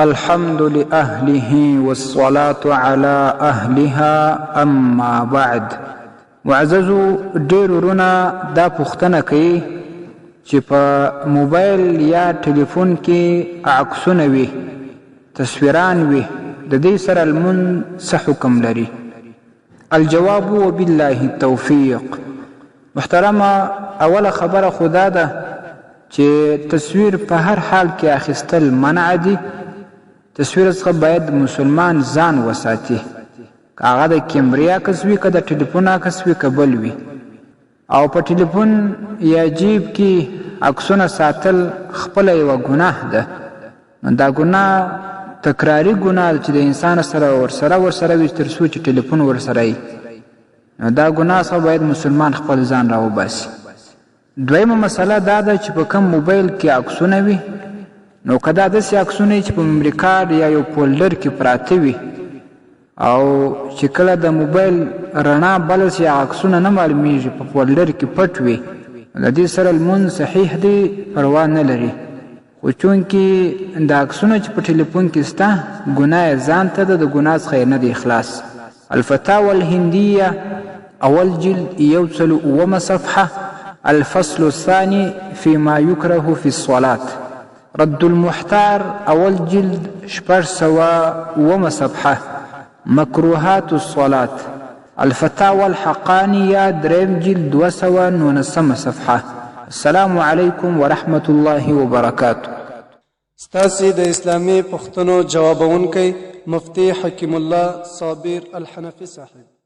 الحمد لأهله والصلاة على أهلها أما بعد. معززو ډېر ورونه دا پوښتنه کوي چې په موبایل یا ټلیفون کې عکسونه وي، تصویران وي، د دې سره لمونځ څه حکم لري؟ الجواب وبالله التوفیق. محترمه، اوله خبره خو دا ده چې تصویر په هر حال کې اخیستل منع دي. تصویر څخه باید مسلمان ځان وساتي، که هغه د کیمرې عکس وي، که د ټلیفون عکس وي، که بل وي. او په ټلیفون یا جیب کې عکسونه ساتل خپله یوه ګناه ده. نو دا ګناه تکراري ګناه ده چې د انسان سره ورسره ورسره وي تر څو چې ټلیفون ورسره وي. نو دا ګناه څخه باید مسلمان خپل ځان راوباسي. دویمه مسله دا ده چې په کوم موبایل کې عکسونه وي، نو که دا داسې عکسونه وي چې په میموري کارډ یا یو فولډر کې پراته وي او چې کله د موبایل رڼا بله شي هغه عکسونه نه معلومیږي، په فولډر کې پټ وي، نو د دې سره لمونځ صحیح دی، پروا نه لري. خو چونکې دا عکسونه چې په ټلیفون کې شته ګناه یې ځان ته ده، د ګناه څخه یې نه دی خلاص. الفتاوی الهندیه اول جلد 107 صفحه، الفصل الثاني فيما يكره في الصلاة، رد المحتار اول جلد 607 صفحه، مکروهات الصلاة، الفتاوی الحقانیه دریم جلد 219 صفحه. السلام علیکم ورحمة الله وبرکاته. ستاسې د اسلامي پوښتنو جوابوونکی مفتي حکیم الله صابر الحنفي صاحب.